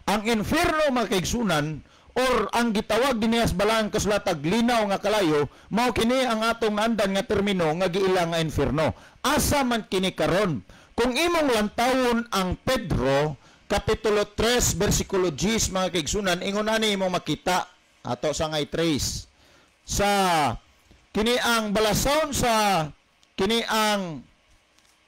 Ang impierno mga kaigsunan or ang gitawag dinhi sa balaang kasulatag linaw nga kalayo, mao kini ang atong andan nga termino nga giila nga impierno. Asa man kini karon? Kung imong lantawon ang Pedro kapitulo 3 bersikulo 10 mga kaigsunan, ingon ani imong makita ato sa ngay 3 sa kini ang balasaon sa kini ang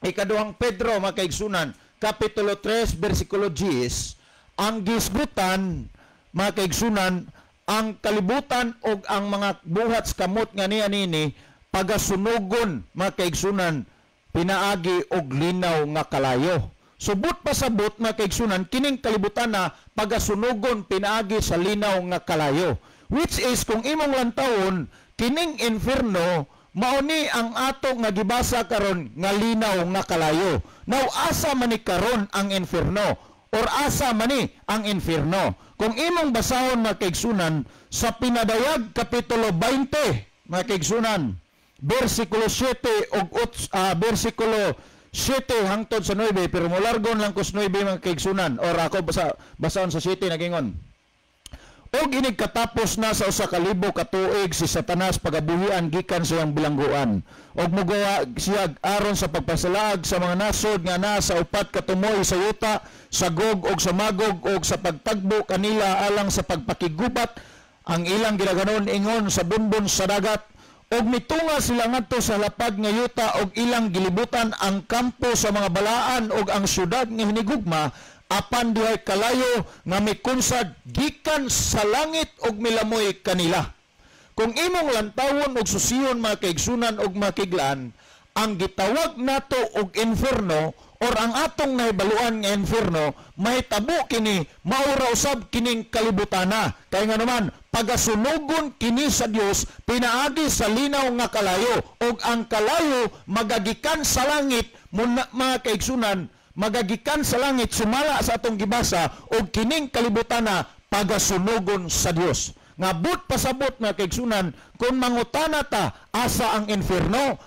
ikaduhang Pedro mga kaigsunan kapitulo 3 bersikulo 10, ang gisgutan mga kaigsunan, ang kalibutan og ang mga buhat sa kamot nga niya nini pagasunugon mga kaigsunan pinaagi og linaw nga kalayo. Subot pasabot mga kaigsunan, kining kalibutan na pagasunugon pinaagi sa linaw nga kalayo, which is kung imong lantawon kining inferno mao ni ang ato nga gibasa karon nga linaw nga kalayo. Now asa man ni karon ang inferno or asa man ni ang inferno? Kung imong basahon mga kaigsunan sa Pinadayag kapitulo 20 mga kaigsunan, bersikulo 7 og bersikulo 7 hangtod sa 9, pero molargon lang kus 9 mga kaigsunan, or ako basahon sa 7 nagingon. Og inig katapos na sa 1,000 ka tuig si Satanas pagabuhian gikan sa iyang bilangguan. Og mugawa siya aron sa pagpasalaag sa mga nasod nga naa sa upat ka tumoy sa yuta, sa Gog og sa Magog, og sa pagtagbo kanila alang sa pagpakigubat ang ilang gilaganon ingon sa bunbon sa dagat. Og mitunga sila ngadto sa lapad nga yuta og ilang gilibutan ang kampo sa mga balaan og ang syudad nga hinigugma, apan dihay kalayo nga mikunsad gikan sa langit og milamoy kanila. Kung imong lantawon og susiyon mga kaigsunan og mga kiglaan, ang gitawag nato og inferno or ang atong nahibaluan nga inferno, mahitabo kini maura usab kining kalibutana. Kay nga naman pagasunugon kini sa Dios pinaagi sa linaw nga kalayo, og ang kalayo magagikan sa langit muna, mga kaigsunan, magagikan sa langit sumala sa atong gibasa, og kining kalibutana pagasunugon sa Dios. Nga but pasabot mga kaigsunan, kung mangutana ta asa ang inferno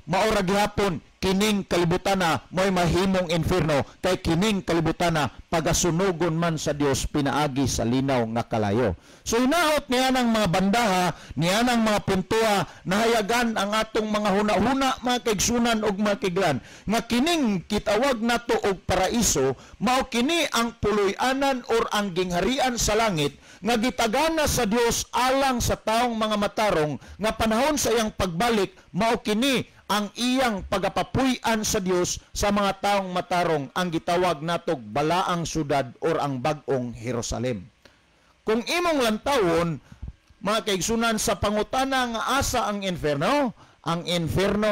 maora gihapon Kining kalibutana mo'y mahimong inferno kay kining kalibutana pagasunugon man sa Dios pinaagi sa linaw nga kalayo. So hinaot niya ng mga bandaha, niya ng mga puntuha, nahayagan ang atong mga huna-huna, mga kaigsunan og mga kiglan, nga kining kitawag nato og paraiso, mao kini ang puloy-anan or ang gingharian sa langit nga gitagana sa Dios alang sa taong mga matarong nga panahon sa iyang pagbalik, mao kini ang iyang pagapapuy-an sa Dios sa mga taong matarong, ang gitawag natog balaang syudad or ang bag-ong Jerusalem. Kung imong lantawon, mga kaigsunan, sa pangutana nga asa ang inferno,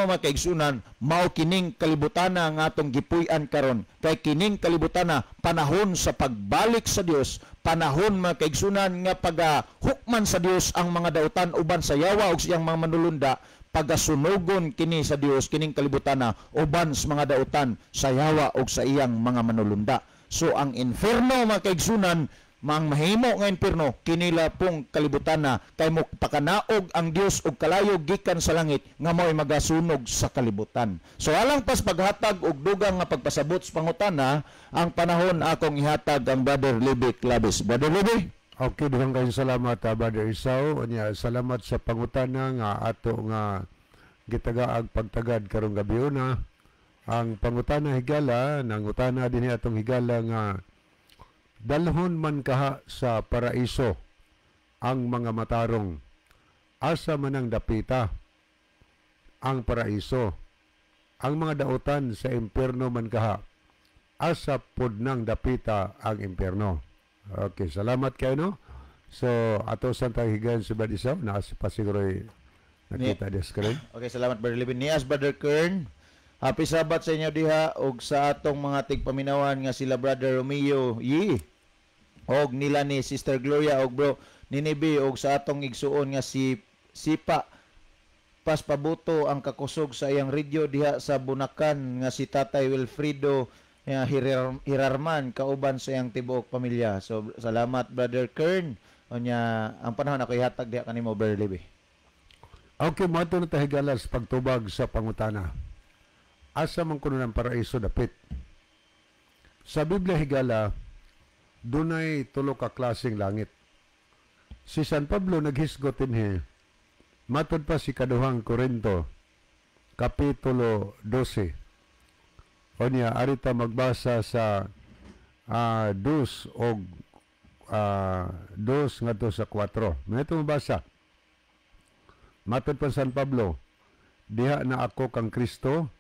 mga kaigsunan, mao kining kalibutana nga atong gipuy-an karon, kay kining kalibutana panahon sa pagbalik sa Dios, panahon, mga kaigsunan, nga pagahukman sa Dios ang mga dautan uban sa yawa ug siyang mga manulunda. Pagasunugon kini sa Dios kining kalibutana uban sa mga dautan sa yawa ug sa iyang mga manulunda. So ang inferno, mga kaigsunan, mang mahimo nga impierno kinila pong kalibutana kay mo pakanaog ang Dios og kalayo gikan sa langit nga mao'y magasunog sa kalibutan. So alang pas paghatag og dugang nga pagpasabot sa pangutana, ang panahon akong ihatag ang Brother Libby Clavis. Brother Libby? Okay, dugang kayo salamat, Brother Isao. Unya, salamat sa pangutana nga ato nga gitagaag pagtagad karong gabi una. Ang pangutana, higala, nangutana din atong higala nga dalhon man kaha sa paraiso ang mga matarong. Asa man ang dapita ang paraiso? Ang mga dautan sa impierno man kaha, asa pod nang dapita ang impierno? Okay, salamat kayo, no? So, ato sa tahigan si Brad Isaw, naas pa siguro nakita di screen. Okay, salamat, Brother Libby. Nias Brother Kern. Happy Sabbath sa inyo diha og sa atong mga tigpaminawan nga sila Brother Romeo Yi og nila ni Sister Gloria og Bro Ninibi og sa atong igsuon nga si Sipa Paspabuto ang kakusog sa iyang radio diha sa Bunakan nga si Tatay Wilfredo Hirarman kauban sa iyang tibuok pamilya. So salamat, Brother Kern. Unya ang panahon ako ihatag diha kanimo, Brother Libby. Okay, mato na tahigala sa pagtubag sa pangutana. Asa man kuno ng paraiso dapit? Sa Biblia, higala, dunay tulo ka klaseng langit. Si San Pablo naghisgot dinhi. Matod pa si Kaduhang Korinto, Kapitulo 12. Onya, arita magbasa sa dos og 2 ngadto sa 4. May ito mabasa. Matod pa San Pablo, diha na ako kang Kristo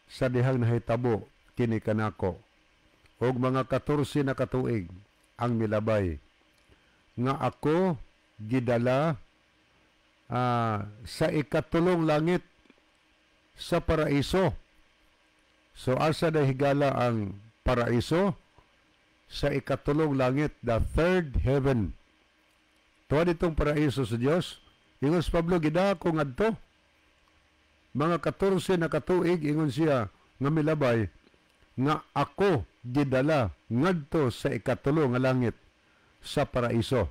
sa dihang nahitabo kini kanako. Og mga 14 na katuig ang milabay nga ako gidala sa ikatulong langit sa paraiso. So asa na, higala, ang paraiso? Sa ikatulong langit, the third heaven. Tuwa ditong paraiso sa Dios. Ingon si Pablo, gida ko ngadto. Mga 14 na katuig, ingon siya, nga milabay, nga ako gidala ngadto sa ikatulo nga langit sa paraiso.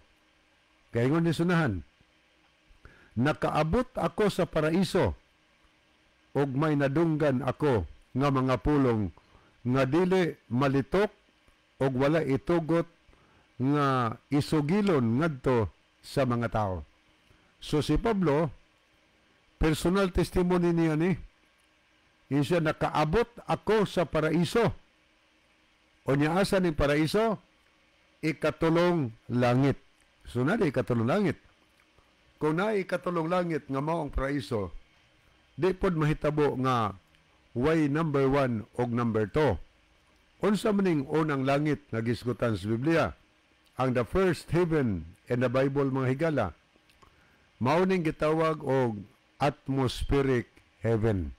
Kaya ingon ni sunahan, nakaabot ako sa paraiso ug may nadunggan ako nga mga pulong nga dili malitok ug wala itugot nga isugilon ngadto sa mga tao. So si Pablo, personal testimony niya ni, siya nakaabot ako sa paraiso. O niya, asa ni paraiso? Ikatulong langit. So na ikatulong langit. Kung na ikatulong langit nga mao ang paraiso, di pod mahitabo nga way number 1 og number 2. Unsa man ning unang langit nga gisgutan sa Biblia? Ang the first heaven in the Bible, mga higala, mao ning gitawag og atmospheric heaven.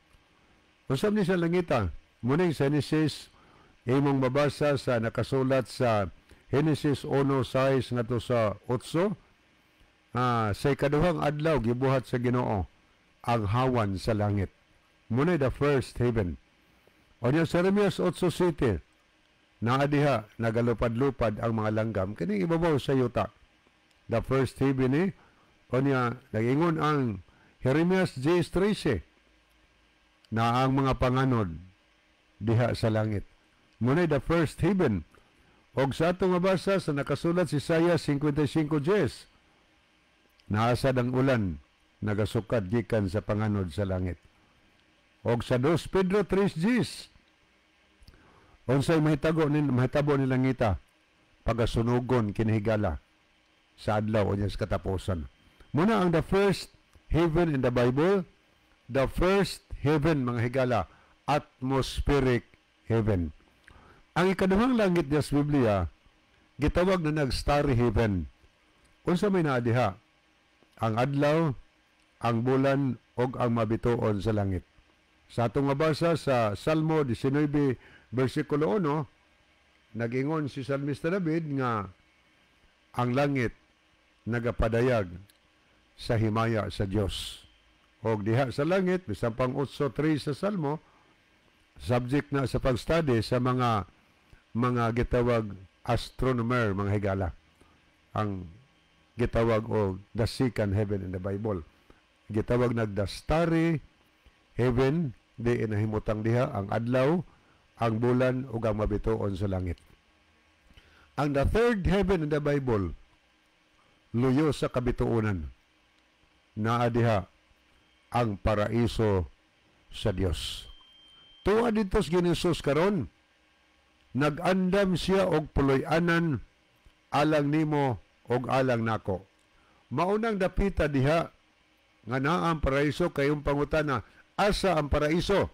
Unsa man ni sa langita? Muning sa Genesis, imong mabasa sa nakasulat sa Genesis 1:6 ngadto sa 8, sa ikaduhang adlaw gibuhat sa Ginoo ang hawan sa langit. Muna the first heaven. O niya sa Jeremias 8:7, naa diha nagalupad-lupad ang mga langgam kining ibabaw sa yuta. The first heaven ni. O niya, nagingon ang Jeremias 10:13. Na ang mga panganod diha sa langit. Muna'y the first heaven. Og sa atong mabasa sa nakasulat si Isaiah 55:10, naasad ang ulan nagasukad gikan sa panganod sa langit. Og sa 2 Pedro 3:10, unsay mahitabo ni langita pagasunugon kinahigala sa adlaw o sa katapusan. Muna ang the first heaven in the Bible, the first heaven, mga higala, atmospheric heaven. Ang ikaduhang langit niya sa Biblia, gitawag na nag-starry heaven. Unsa may naa diha? Ang adlaw, ang bulan, ug ang mabituon sa langit. Sa atong mabasa sa Salmo 19, versikulo 1, nag-ingon si Salmista David nga ang langit nagapadayag sa himaya sa Dios. Og diha sa langit, bisan pang 8:3 sa Salmo, subject na sa pag-study sa mga gitawag astronomer, mga higala, ang gitawag og the second heaven in the Bible. Gitawag nag the starry heaven, di inahimutang diha ang adlaw, ang bulan ug ang mabituon sa langit. Ang the third heaven in the Bible, luyo sa kabituonan. Naa diha ang paraiso sa Dios. Tuwa dito sa Ginesus karon, nag-andam siya og puloy-anan alang nimo og alang nako. Maunang dapita diha nga naa ang paraiso, kayong pangutana, asa ang paraiso?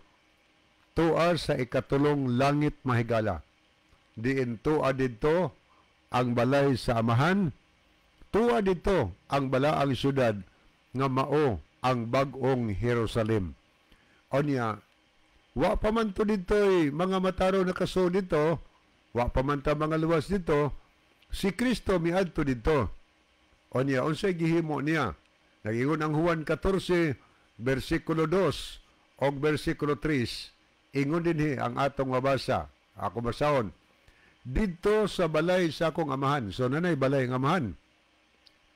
Tua sa ikatulong langit, mahigala. Diin tua didto ang balay sa Amahan, tua didto ang balaang syudad nga mao ang bag-ong Jerusalem. Onya, wa pa man to dito'y mga mataro nakaso dito, wa pa man ta mga luwas dito, si Kristo miadto dito. Onya, unsay gihimo niya? Nagingon ang Juan 14, versikulo 2 og versikulo 3, ingon dinhi ang atong mabasa. Ako basahon. Didto sa balay sa akong amahan. So nanay balay ang amahan.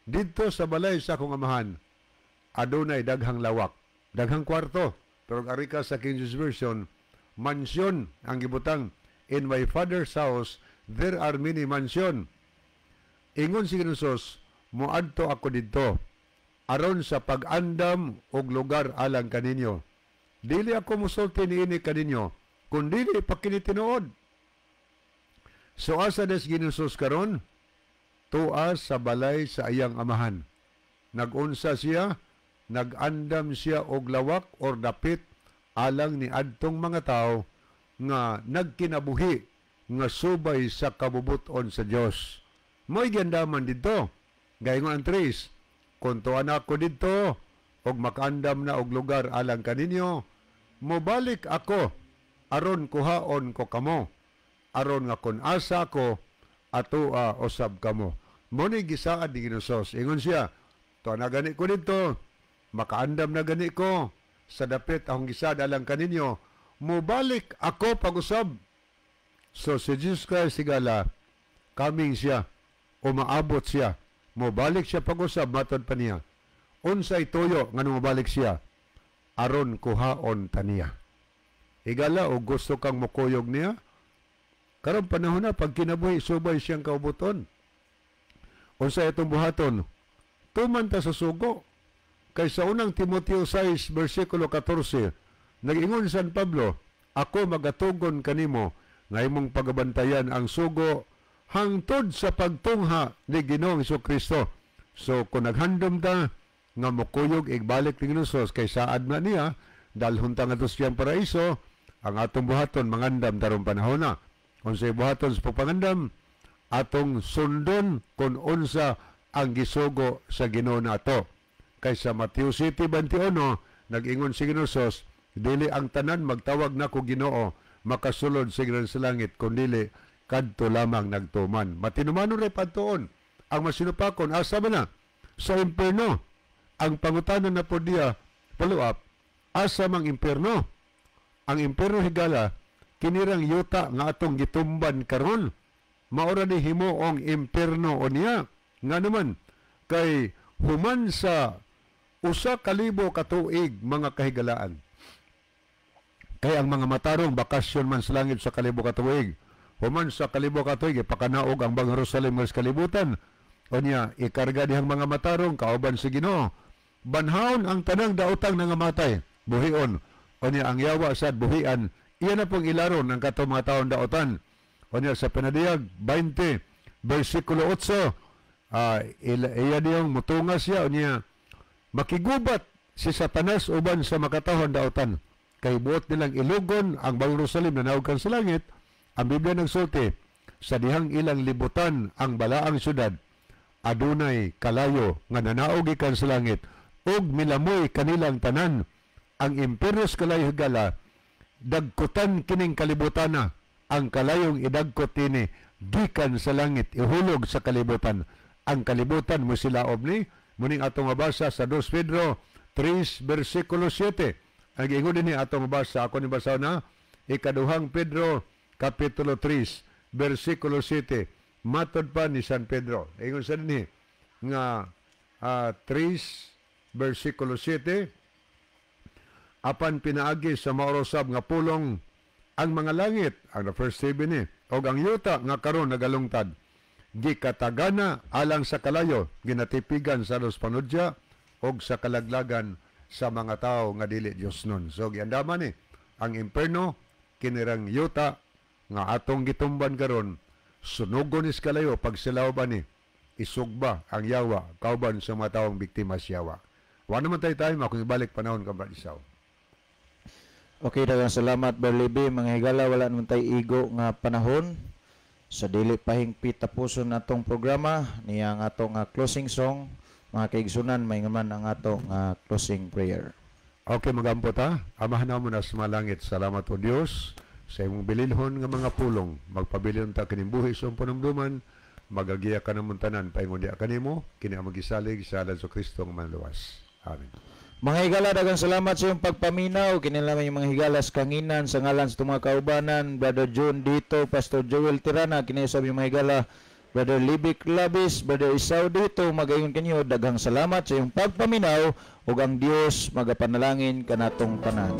Didto sa balay sa akong amahan, adunay daghang lawak, daghang kwarto. Pero ari ka sa King James Version, mansion ang gibutang. In my Father's house, there are many mansion. Ingon si Jesus, moadto ako didto aron sa pag-andam og lugar alang kaninyo. Dili ako musulti niini kaninyo, kun dili pa kini tinuod. So asa des Ginusos karon? Tua sa balay sa iyang amahan. Nagunsa siya, nag-andam siya og lawak or dapit alang ni adtong mga tao nga nagkinabuhi nga subay sa kabubuton sa Dios. Mo'y giandaman didto. Gaingon ang 3, kung tuwa na ako didto og makaandam na og lugar alang kaninyo, mobalik ako aron kuhaon ko kamo, aron nga kun asa ko atoa usab kamo. Mo ni gisaad ni Ginosos. Ingon siya, tuwa na gani ko didto, makaandam na gani ko sa dapit akong gisaad alang kaninyo, mobalik ako pag-usab. So si Jesus Christ sigala, coming siya, umaabot siya, mobalik siya pag-usab, matod pa niya. Unsay tuyo nga mobalik siya, aron kuhaon taniya. Higala o gusto kang mukuyog niya, karon panahon na pag kinabuhi subay siyang kaubuton. Unsay itong buhaton? Tuman ta sa sugo. Kay sa unang Timoteo 6 versikulo 14, nag-ingon San Pablo, ako magatugon kanimo nga imong pagabantayan ang sugo hangtod sa pagtungha ni Ginoong Kristo. So kung naghandom ta nga mukuyog igbalik ni Ginoos kay saad na niya, dalhon ta ngadto siyang paraiso, ang atong buhaton mangandam tarong panahon na. Unsay buhaton sa pagpangandam, atong sundon kung unsa ang gisugo sa Ginoo nato. Kay sa Mateo 7:21, nag-ingon si Ginoos, dili ang tanan magtawag nako Ginoo makasulod sa Ginoo sa langit, kun dili kadto lamang nagtuman. Matinumanon ray padtuon ang masinupakon asa man na sa impierno. Ang pangutana na po diya follow up, asa mang impierno? Ang impierno, higala, kinirang yuta nga atong gitumban karon, maura ni himuong impierno o niya. Nga naman kay human sa 1,000 ka tuig, mga kahigalaan, Kay ang mga matarong bakasyon man sa langit sa kalibo ka tuig. Human sa kalibo ka tuig, ipakanaog ang Bagong Jerusalem sa kalibutan. Unya, ikarga dihang mga matarong kauban si Ginoo. Banhaon ang tanang daotang nangamatay, buhion. Unya, ang yawa sad buhian, iya na pong ilaron ang katong mga taon daotan. Unya, sa Pinadiyag 20 versikulo 8, iya diyong mutunga siya. Unya, makigubat si Satanas uban sa makatawhan daotan. Kay buot nilang ilugon ang Bagong Jerusalem na naog sa langit. Ang Biblia nagsulti, sa dihang ilang libutan ang balaang syudad, adunay kalayo nga nanaog gikan sa langit ug milamoy kanilang tanan. Ang impyerno sa kalayo, higala, dagkutan kining kalibutana. Ang kalayong idagkot ini gikan sa langit, ihulog sa kalibutan. Ang kalibutan mo silaob ni muning atong mabasa sa 2 Pedro 3 versikulo 7. Ang giingon dinhi, atong mabasa, ako ni basa na ikaduhang Pedro kapitulo 3 versikulo 7, matod pa ni San Pedro. Ingon sa dinhi nga 3 versikulo 7, "Apan pinaagi sa maorosab nga pulong ang mga langit," ang the first heaven ni, "og ang yuta nga karon nagalungtad gikatagana alang sa kalayo, ginatipigan sa los panudya og sa kalaglagan sa mga tao nga dili Dios nun." So giandaman ni ang imperno, kinirang yuta nga atong gitumban karon, sunugon is kalayo pag silaw ba ni, isugba ang yawa kauban sa mga taong biktima sa yawa. Wa naman tayo time, akong ibalik panahon ka, Brad Isaw. Okay, daghang salamat, Berlibi. Mga higala, wala naman tayo igo nga panahon. Sa dili pahingpit, tapuson atong programa niya ang atong closing song. Mga kaigsunan, may ngaman ang atong closing prayer. Okay, magampo ta. Amahan namo na sa langit, salamat o Dios sa imong bilinhon nga mga pulong. Magpabilin ta kining buhi sa panumduman, magagiya ka namon tanan paingon diha kanimo, kini ang magisalig sa ngalan sa Kristo nga manluwas. Amen. Mga higala, daghang salamat sa iyong pagpaminaw. Kini lamang yung mga higalas kanginan sa ngalan sa itong mga kaubanan, Brother John Dito, Pastor Joel Tirana, kini sa mga higala, Brother Libik Labis, Brother Isaw Dito, magayon kanyo, daghang salamat sa iyong pagpaminaw ug ang Dios magapanalangin kanatong tanan.